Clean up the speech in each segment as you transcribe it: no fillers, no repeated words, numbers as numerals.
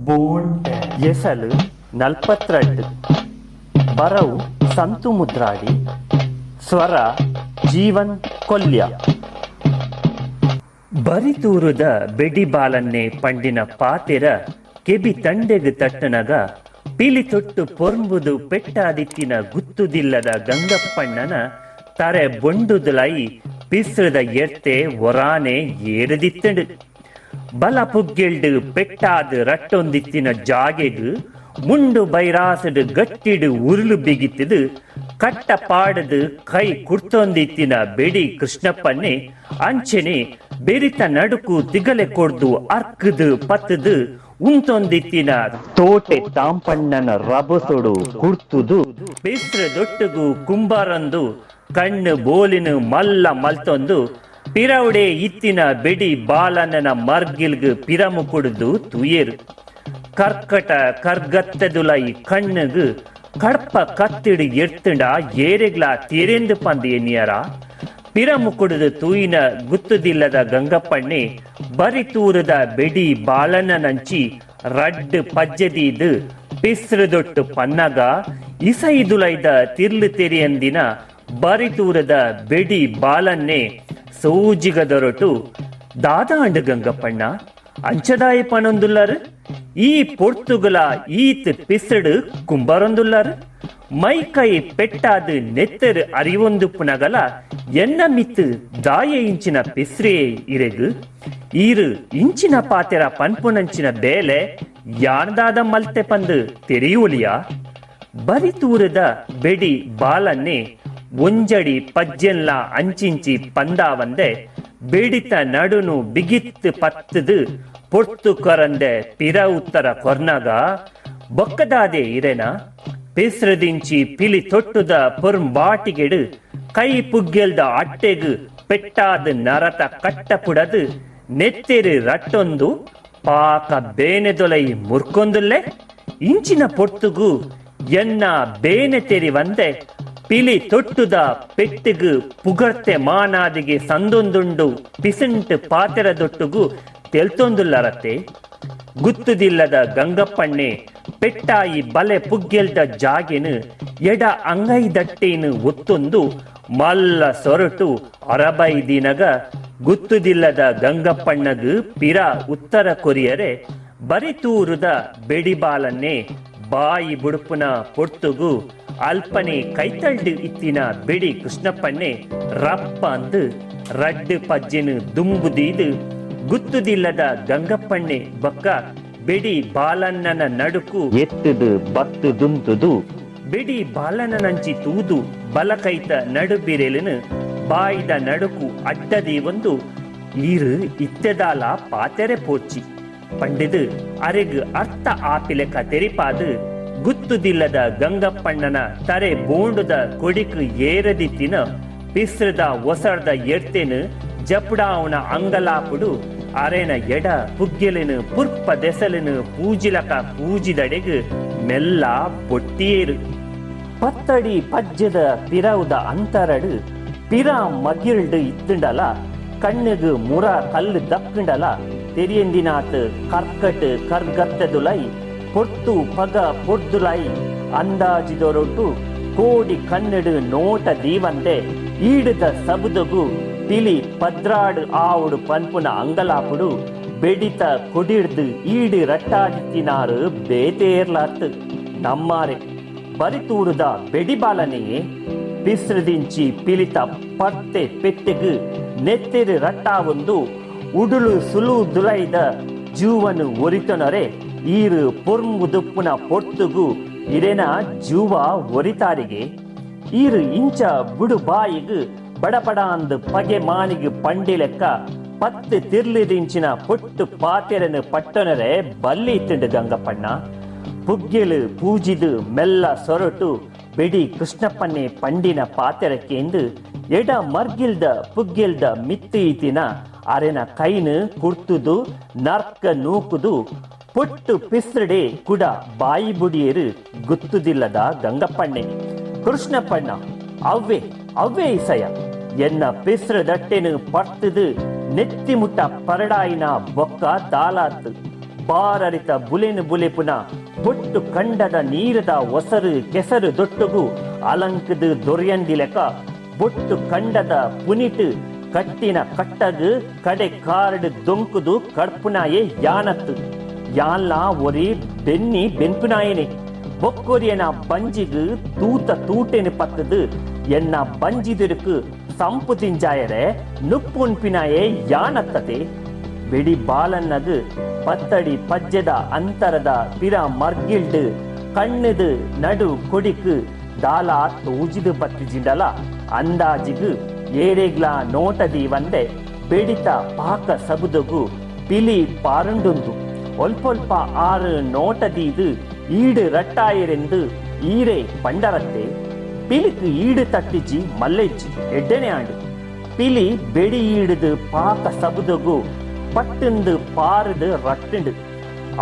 ಬೋಂಟೆ. ಎಸಲು 42. ಬರವು ಸಂತು ಮುದ್ರಾಡಿ, ಸ್ವರ ಜೀವನ್ ಕೊಲ್ಯ. ಬರಿತೂರುದ ಬೆಡಿಬಾಲನ್ನೆ ಪಂಡಿನ ಪಾತೆರ ಕೆಬಿ ತಂಡೆಗ್ ತಟ್ಟನಗ ಪಿಲಿ ತೊಟ್ಟು ಪೊರ್ಂಬುದು ಪೆಟ್ಟಾದಿತ್ತಿನ ಗುತ್ತುದಿಲ್ಲದ ಗಂಗಪ್ಪಣ್ಣನ ತರೆ ಬೊಂಡುದುಲಾಯಿ ಪಿಸ್ರದ ಎರ್ತೆ ಒರಾನೆ ಏರದಿತ್ತಂಡು. ಬಲ ಪುಗ್ಗೆಲ್ಡು ಪೆಟ್ಟಾದ್ ರಟ್ಟೊಂದಿತ್ತಿನ ಜಾಗೆಗ್ ಮುಂಡು ಬೈರಾಸಡ್ ಗಟ್ಟಿಡು ಉರುಳು ಬಿಗಿತ್ತದು ಕಟ್ಟ ಪಾಡದು ಕೈ ಕುರ್ತೊಂದಿತ್ತಿನ ಬೆಡಿ ಕೃಷ್ಣಪ್ಪನ್ನೇ ಅಂಚನೆ ಬೆರಿತ ನಡುಕು ತಿಗಲೆ ಕೊಡ್ದು ಅರ್ಕದು ಪತ್ತದು ಉಂತೊಂದಿತ್ತಿನ ತೋಟೆ ತಾಂಪಣ್ಣನ ರಬಸೊಡು ಕುರ್ತುದು ಬಿಸ್ರ ದೊಟ್ಟುಗು ಕುಂಬಾರಂದು ಕಣ್ಣು ಬೋಲಿನ ಮಲ್ಲ ಮಲ್ತೊಂದು ಪಿರವುಡೆ ಇತ್ತಿನ ಬೆಡಿ ಬಾಲನನ ಮರ್ಗಿಲ್ಗ್ ಪಿರಮು ಕುಡಿದು ತುಯೇರು. ಕರ್ಕಟ ಕರ್ಗತ್ತದುಲೈ ಕಣ್ಣುಗು ಕಡ್ಪ ಕತ್ತಿಡು ಎರ್ತುಂಡ ಏರೆಗ್ಲಾ ತೇರೆಂದು ಪಂದು ಎನ್ನಿಯರ. ಪಿರಮು ಕುಡಿದು ತೂಯಿನ ಗುತ್ತುದಿಲ್ಲದ ಗಂಗಪ್ಪಣ್ಣೆ ಬರಿತೂರದ ಬೆಡಿ ಬಾಲನಂಚಿ ರಡ್ಡು ಪಜ್ಜದೀದು ಪಿಸ್ರದೊಟ್ಟು ಪನ್ನಗ ಇಸೈದುಲೈದ ತಿರ್ಲು ತೆರಿಯಂದಿನ ಬರಿತೂರದ ಬೆಡಿ ಬಾಲನ್ನೇ ಸೂಜಿಗದೊರಟು ದಾದಾಂಡು ಗಂಗಪ್ಪಣ್ಣ ಅಂಚದಾಯ ಪನೊಂದುಲ್ಲಾರು ಈ ಪೊರ್ತುಗಲ ಈತ್ ಪಿಸಡು ಕುಂಬಾರೊಂದುಲ್ಲಾರು ಮೈ ಕೈ ಪೆಟ್ಟಾದು ನೆತ್ತರು ಅರಿವೊಂದು ಪುನಗಲ ಎನ್ನ ಮಿತ್ತು ದಾಯ ಇಂಚಿನ ಪಿಸ್ರೇ ಇರೆಗು ಈರು ಇಂಚಿನ ಪಾತೆರ ಪನ್ಪುನಂಚಿನ ಬೇಲೆ ಯಾನ್ದಾದ ಮಲ್ತೆ ಪಂದು ತೆರೆಯೂಲಿಯಾ. ಬರಿತೂರದ ಬೆಡಿ ಬಾಲನ್ನೇ ಒಂಜಡಿ ಪಜ್ಜೆನ್ಲ ಅಂಚಿಂಚಿ ಪಂದಾವಂದೆ ಬೇಡಿತ ನಡುನು ಬಿಗಿತ್ತು ಪತ್ತದು ಪೊರ್ತು ಕೊರಂದೆ ಪಿರ ಉತ್ತರ ಕೊರ್ನಾಗ ಬೊಕ್ಕದಾದೆ ಇರೆನ ಪಿಸ್ರದಿಂಚಿ ಪಿಲಿ ತೊಟ್ಟುದ ಪೊರ್ಂಬಾಟಿಗೆಡು ಕೈ ಪುಗ್ಗೆಲ್ದ ಅಟ್ಟೆಗು ಪೆಟ್ಟಾದ ನರತ ಕಟ್ಟಪುಡದು ನೆತ್ತೆರು ರಟ್ಟೊಂದು ಪಾಕ ಬೇನೆದೊಲೈ ಮುರ್ಕೊಂದುಲ್ಲೆ. ಇಂಚಿನ ಪೊರ್ತುಗು ಎನ್ನ ಬೇನೆ ತೆರಿ వంದೆ ಪಿಲಿ ತೊಟ್ಟುದ ಪೆಟ್ಟಿಗು ಪುಗರ್ತೆ ಮಾನಾದಿಗೆ ಸಂದೊಂದುಂಡು ಪಿಸಿಂಟ್ ಪಾತೆರದೊಟ್ಟುಗು ತೆಲ್ತೊಂದುಲ್ಲರತ್ತೆ. ಗುತ್ತುದಿಲ್ಲದ ಗಂಗಪ್ಪಣ್ಣೆ ಪೆಟ್ಟಾಯಿ ಬಲೆ ಪುಗ್ಗೆಲ್ದ ಜಾಗೆನು ಎಡ ಅಂಗೈ ದಟ್ಟೇನು ಒತ್ತೊಂದು ಮಲ್ಲ ಸೊರಟು ಅರಬೈ ದಿನಗ ಗುತ್ತುದಿಲ್ಲದ ಗಂಗಪ್ಪಣ್ಣಗು ಪಿರ ಉತ್ತರ ಕೊರಿಯರೆ ಬರಿತೂರುದ ಬೆಡಿಬಾಲನ್ನೇ ಬಾಯಿ ಬುಡುಪುನ ಪೊರ್ತುಗು ಅಲ್ಪನೆ ಕೈತಳ್ಡು ಇತ್ತಿನ ಬೆಡಿ ಕೃಷ್ಣಪ್ಪಣ್ಣೆ ರಪ್ಪ ಅಂದು ರಡ್ಡು ಪಜ್ಜೆನು ದುಂಬುದೀದು ಗುತ್ತುದಿಲ್ಲದ ಗಂಗಪ್ಪಣ್ಣೆ ಬಕ್ಕ ಬೆಡಿ ಬಾಲನ್ನನ ನಡುಕು ಎತ್ತದು ಬತ್ತು ದುಂತುದು ಬೆಡಿ ಬಾಲನಂಚಿ ತೂದು ಬಲಕೈತ ನಡುಬಿರೆಲಿನ ಬಾಯಿದ ನಡುಕು ಅಡ್ಡದಿ ಒಂದು ಈರು ಇತ್ತೆದಾಲ ಪಾತೆರೆ ಪೋಚಿ ಪಂಡಿದು ಅರೆಗ್ ಅರ್ಥ ಆಪಿಲೆಕ ತೆರಿಪಾದು ಗುತ್ತುದಿಲ್ಲದ ಗಂಗಪ್ಪಣ್ಣನ ತರೆ ಬೋಂಡುದ ಕೊಡಿಕು ಏರದಿತ್ತಿನ ಪಿಸ್ರದ ಒಸರ್ದ ಎರ್ತೆನು ಜಪುಡಾವನ ಅಂಗಲಾಪುಡು ಅರೆನ ಎಡ ಪುಗ್ಗೆಲಿನ ಪುರ್ಪ ದೆಸಲಿನ ಪೂಜಿಲಕ ಪೂಜಿದಡೆಗು ಮೆಲ್ಲ ಬೊಟ್ಟಿಯೇರು. ಪತ್ತಡಿ ಪಜ್ಜದ ಪಿರವುದ ಅಂತರಡು ಪಿರ ಮಗಿಲ್ಡು ಇತ್ತುಂಡಲ ಕಣ್ಣುಗು ಮುರ ಕಲ್ಲು ದಕ್ಕುಂಡಲ ತೆರಿಯಂದಿನಾತ್ ಕರ್ಕಟ್ ಕರ್ಗತ್ತದುಲೈ ಪೊರ್ತು ಪಗ ಪೊರ್ದುಲೈ ಅಂದಾಜಿದೊರೊಟ್ಟು ಕೋಡಿ ಕನ್ನಡು ನೋಟ ದೀವಂದೆ ಈಡುದ ಸಬುದಗು ಪಿಲಿ ಪದ್ರಾಡು ಆವುಡು ಪನ್ಪುನ ಅಂಗಲಾಪುಡು ಬೆಡಿತ ಕೊಡಿಡ್ದು ಈಡು ರಟ್ಟಾದಿತ್ತಿನಾರು ಬೇತೇರ್ಲಾತ್ ನಮ್ಮಾರೆ ಬರಿತೂರುದ ಬೆಡಿಬಾಲನೆಯೇ ಪಿಸ್ರದಿಂಚಿ ಪಿಲಿತ ಪತ್ತೆ ಪೆಟ್ಟೆಗು ನೆತ್ತೆರು ರಟ್ಟಾವೊಂದು ಉಡುಲು ಸುಲು ದುಲೈದ ಜೂವನು ಒರಿತೊನರೆ ಈರು ಪೊರ್ಂಬುದುಪ್ಪುನ ಪೊರ್ತುಗು ಇರೆನ ಜೂವ ಒರಿತಾರಿಗೆ ಈರು ಇಂಚ ಬುಡು ಬಾಯಿಗು ಬಡಪಡ ಅಂದು ಪಗೆ ಮಾನಿಗು ಪಂಡಿಲೆಕ್ಕ ಪತ್ತು ತಿರ್ಲಿದಿಂಚಿನ ಪೊಟ್ಟು ಪಾತೆರನು ಪಟ್ಟೊನರೆ ಬಲ್ಲಿ ಇತ್ತುಂಡು ಗಂಗಪ್ಪಣ್ಣ. ಪುಗ್ಗೆಲು ಪೂಜಿದು ಮೆಲ್ಲ ಸೊರಟು ಬೆಡಿ ಕೃಷ್ಣಪ್ಪನ್ನೇ ಪಂಡಿನ ಪಾತೆರಕ್ಕೆಂದು ಎಡ ಮರ್ಗಿಲ್ದ ಪುಗ್ಗೆಲ್ದ ಮಿತ್ತು ಈತಿನ ಅರೆನ ಕೈನು ಕುರ್ತುದು ನರ್ಕ ನೂಕುದು ಪೊಟ್ಟು ಪಿಸ್ರಡೆ ಕುಡ ಬಾಯಿ ಬುಡಿಯರು ಗುತ್ತುದಿಲ್ಲದ ಗಂಗಪ್ಪಣ್ಣೆ. ಕೃಷ್ಣಪ್ಪಣ್ಣ ಅವ್ವೆ ಅವ್ವೆ ಇಸಯ ಎನ್ನ ಪಿಸ್ರ ದಟ್ಟೆನು ಪರ್ತದು ನೆತ್ತಿ ಮುಟ್ಟ ಪರಡಾಯಿನ ಬೊಕ್ಕ ದಾಲಾತ್ ಬಾರರಿತ ಬುಲೆನು ಬುಲೆಪುನ ಬೊಟ್ಟು ಕಂಡದ ನೀರದ ಒಸರು ಕೆಸರು ದೊಟ್ಟುಗು ಅಲಂಕದು ದೊರೆಯಂದಿಲೆಕ ಬೊಟ್ಟು ಕಂಡದ ಪುನಿಟ್ ಕಟ್ಟಿನ ಕಟ್ಟಗು ಕಡೆ ಕಾರ್ಡ್ ದೊಂಕುದು ಕಡ್ಪುನಾಯೆ ಯಾನತ್ತು ಯಾನ್ಲಾ ಒರಿ ಬೆನ್ನಿ ಬೆನ್ಪುನಾಯನೆ ಬೊಕ್ಕೊರಿಯನ ಬಂಜಿಗು ತೂತ ತೂಟೆನು ಪತ್ತದು ಎನ್ನ ಬಂಜಿದಿರುಕು ಸಂಪು ತಿಂಜಾಯರೆ ನುಪ್ಪುನ್ಪಿನಾಯೆ ಯಾನತ್ತತೆ. ಬೆಡಿ ಬಾಲನ್ನದು ಪತ್ತಡಿ ಪಜ್ಜೆದ ಅಂತರದ ಪಿರ ಮರ್ಗಿಲ್ಡು ಕಣ್ಣದು ನಡು ಕೊಡಿಕು ದಾಲ ತೋಜಿದು ಬತ್ತಿಜಿಂಡಲ ಅಂದಾಜಿಗು ಏರೆಗ್ಲಾ ನೋಟದಿ వంದೆ ಬೆಡಿತ ಪಾಕ ಸಬುದಗು ಪಿಲಿ ಪಾರುಂಡುಂದು ಒಲ್ಪೊಲ್ಪ ಆರು ನೋಟದೀದು ಈಡು ರಟ್ಟಾಯರೆಂದು ಈರೆ ಪಂಡರತ್ತೆ. ಪಿಲಿಕ್ ಈಡು ತಟ್ಟಿಜಿ ಮಲ್ಲೆಜ್ಜಿ ಎಡ್ಡನೆ ಆಂಡು ಪಿಲಿ ಬೆಡಿ ಈಡುದು ಪಾಕ ಸಬುದಗು ಪಟ್ಟಂದು ಪಾರದು ರಟ್ಟುಂಡು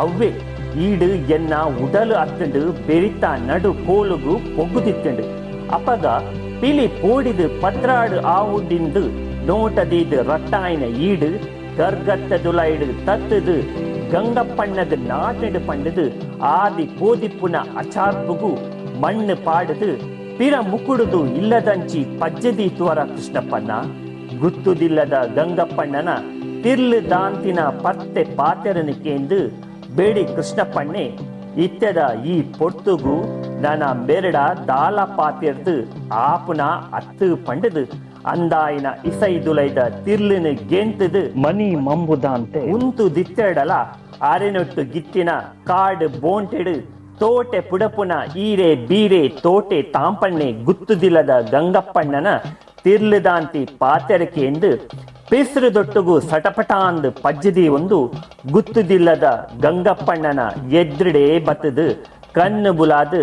ಅವ್ವೆ ಈಡು ಎನ್ನ ಉಡಲು ಅತ್ತಂಡು ಬೆರಿತ ನಡು ಕೋಲುಗು ಪೊಗ್ಗುದಿತ್ತಂಡು. ಅಪಗ ಪಿಲಿ ಪೋಡಿದು ಪತ್ರಾಡು ಆವುಡಿಂದು ನೋಟದೀದು ರಟ್ಟಾಯಿನ ಈಡು ಗರ್ಗತ್ತದುಲೈಡು ತತ್ತದು ಗಂಗಪ್ಪಣ್ಣದು ನಾಟೆಡು ಪಂಡದು ಆದಿ ಪೋದಿಪ್ಪುನ ಅಚಾರ್ಪುಗು ಮಣ್ಣು ಪಾಡುದು ಪಿರ ಮುಕುಡುದು ಇಲ್ಲದಂಚಿ ಪಜ್ಜದಿ ತುವರ ಕೃಷ್ಣಪ್ಪಣ್ಣ. ಗುತ್ತುದಿಲ್ಲದ ಗಂಗಪ್ಪಣ್ಣನ ತಿರ್ಲು ದಾಂತಿನ ಪತ್ತೆ ಪಾತೆರನಿಕೆಂದು ಬೇಡಿ ಕೃಷ್ಣಪ್ಪಣ್ಣೆ ಇತ್ತೆದ ಈ ಪೊರ್ತುಗು ನನ ಮೆರಡ ದಾಲ ಪಾತೆರ್ದು ಆಪುನ ಅತ್ತು ಪಂಡದು ಅಂದಾಯಿನ ಇಸೈದುಲೈದ ತಿರ್ಲಿನ ಗೆಂತದು ಮನಿ ಮಂಬುದಾಂತೆ ಉಂತು ದಿತ್ತೆಡಲ ಅರೆನೊಟ್ಟು ಗಿತ್ತಿನ ಕಾಡು ಬೋಂಟೆಡು ತೋಟೆ ಪುಡಪುನ ಈರೆ ಬೀರೆ ತೋಟೆ ತಾಂಪಣ್ಣೆ ಗುತ್ತುದಿಲ್ಲದ ಗಂಗಪ್ಪಣ್ಣನ ತಿರ್ಲುದಾಂತಿ ಪಾತೆರಕೆ ಎಂದು ಪಿಸ್ರು ದೊಟ್ಟುಗು ಸಟಪಟಾಂದು ಪಜ್ಜದಿ ಒಂದು ಗುತ್ತುದಿಲ್ಲದ ಗಂಗಪ್ಪಣ್ಣನ ಎದ್ರಿಡೆ ಬತ್ತದು ಕಣ್ಣು ಬುಲಾದು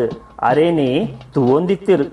ಅರೇನೆ ತುವೊಂದಿತ್ತಿರು.